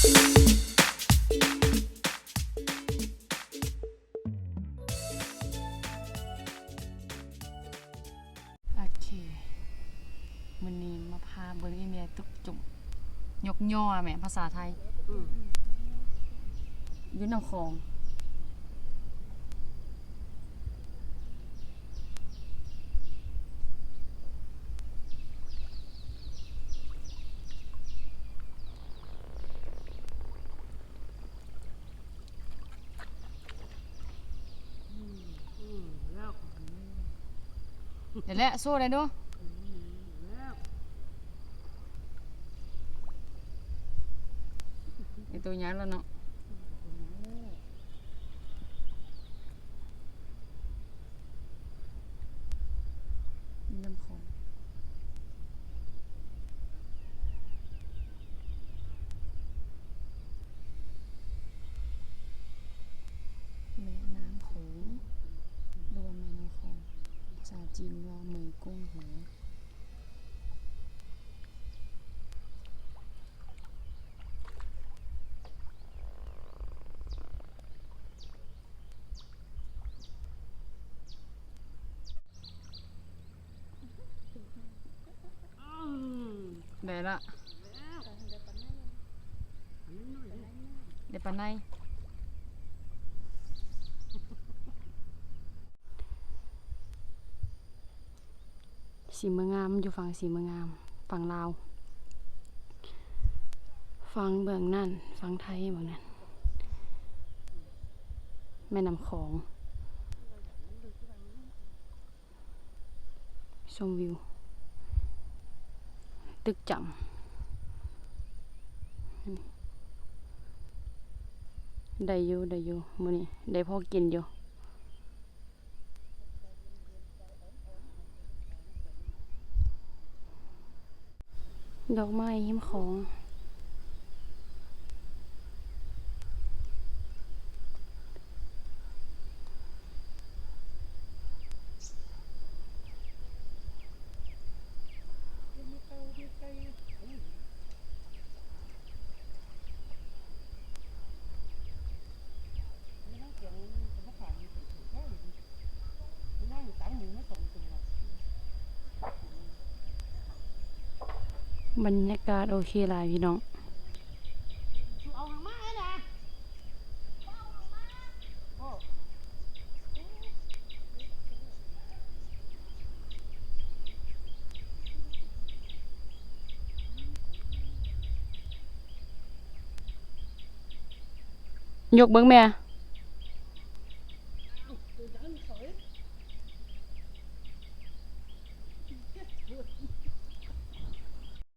ໂອເຄ ມື້ນີ້ມາພາເບິ່ງອີ່ແມ່ຕຸກຈຸ່ມ ຍົກຍໍແມ່ ພາສາໄທ ອືມ ຢູ່ນ້ຳຂອງ. ນັ້ນແຫຼະ ໂຊໄດ້ເນາະ ໄອ້ໂຕໃຫຍ່ແລ້ວເນາະ. ນ້ຳຂອງ ແມ່ນ້ຳຂອງ ຫຼືວ່າແມ່ນ້ຳຂອງ ພາສາຈີນວ່າເໝີກົງເຫີ. ໄດ້ລະ ໄດ້ປາໄນ. ສີເມືອງງາມ ຢູ່ຝັ່ງສີເມືອງງາມ ຝັ່ງລາວ ຝັ່ງເບື້ອງນັ້ນ ຝັ່ງໄທເບື້ອງນັ້ນ ແມ່ນ້ຳຂອງ ຊົມວິວ ຕຶກຈຳ ໄດ້ຢູ່ ໄດ້ຢູ່ ມື້ນີ້ໄດ້ພໍກິນຢູ່. ດອກໄມ້ຮິມຂອງ ບັນຍາກາດໂອເຄຫຼາຍພີ່ນ້ອງ. ຍົກເບິ່ງແມ່.